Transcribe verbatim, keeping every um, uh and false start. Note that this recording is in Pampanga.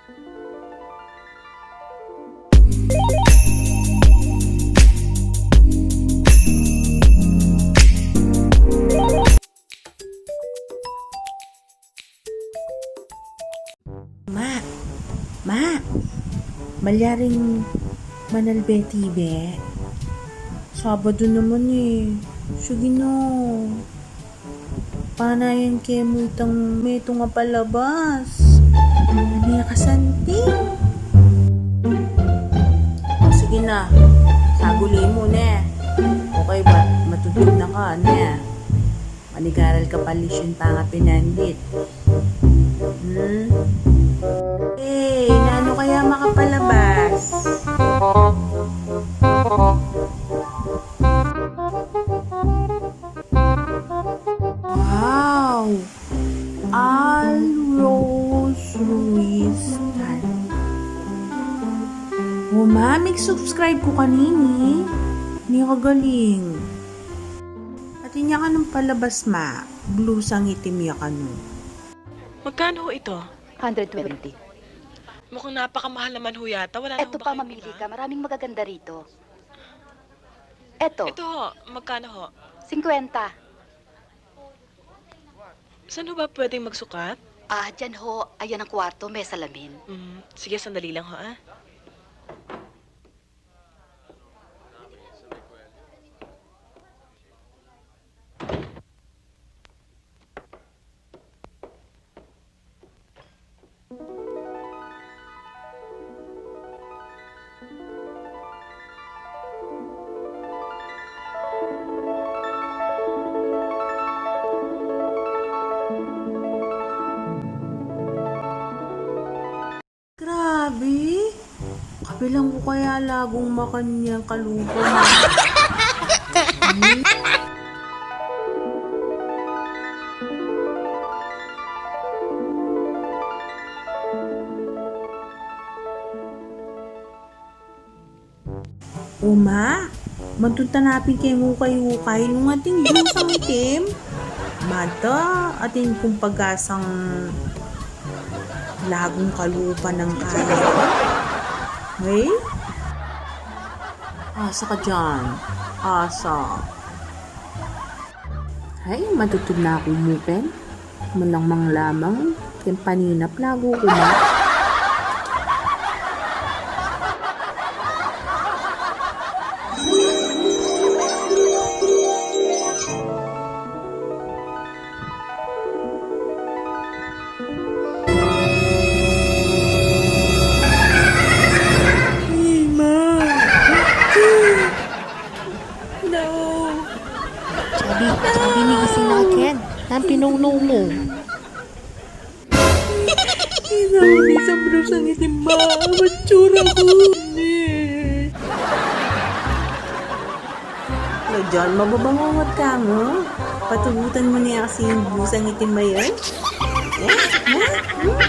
Ma, ma, malyaring manalbe iti be? Sabadu naman e. Sige na. Panayan ke mu itang metung a palabas. Ane ka santing? O, sige na. Saguli mu ne. Okay, ba, matudtug na ka ne. Manigaral ka pa lisyun pangapinandit. Hmm? Eh, nanu kaya makapalabas? Wow! Al Rose Ruiz Tan. O ma, mig-subscribe ku kanini. Ni kagaling. Atin ya kanung palabas, ma. Blusang itim ya kanu. Magkano ho ito? Hundred twenty. Mukhang napakamahal naman ho yata. Wala na ho ba kayong iba? Eto pa, mamili ka. Maraming magaganda rito. Eto. Ito ho, magkano ho? Singkwenta. Saan ho ba pwedeng magsukat? Ah, diyan ho. Ayan ang kwarto, may salamin. Mm, sige, sandali lang ho, ah. Grabe! Kabilang ku kaya lagung makanyan kalupa na. Hmm? O ma, mantutanapin ke mu kayukay nung ating blusang itim. Mata, atin kung pag-asang lagung kalupa nang kaya. Hey? Asa ka diyan? Asa? Ay, matutug na ku mu pen. Malamang-lamang, ken paninap lagu ku ma. Ay, ma. No. Sabi, sabi ni gising na ken, nan pinungnu mu? Ina, ini sa blusang itim, ma. Matsura ku. Ano diyan, mababangungot ka mu? Patugutan mu ne kasi ing blusang itim a yan? Eh? Ha? Hmm?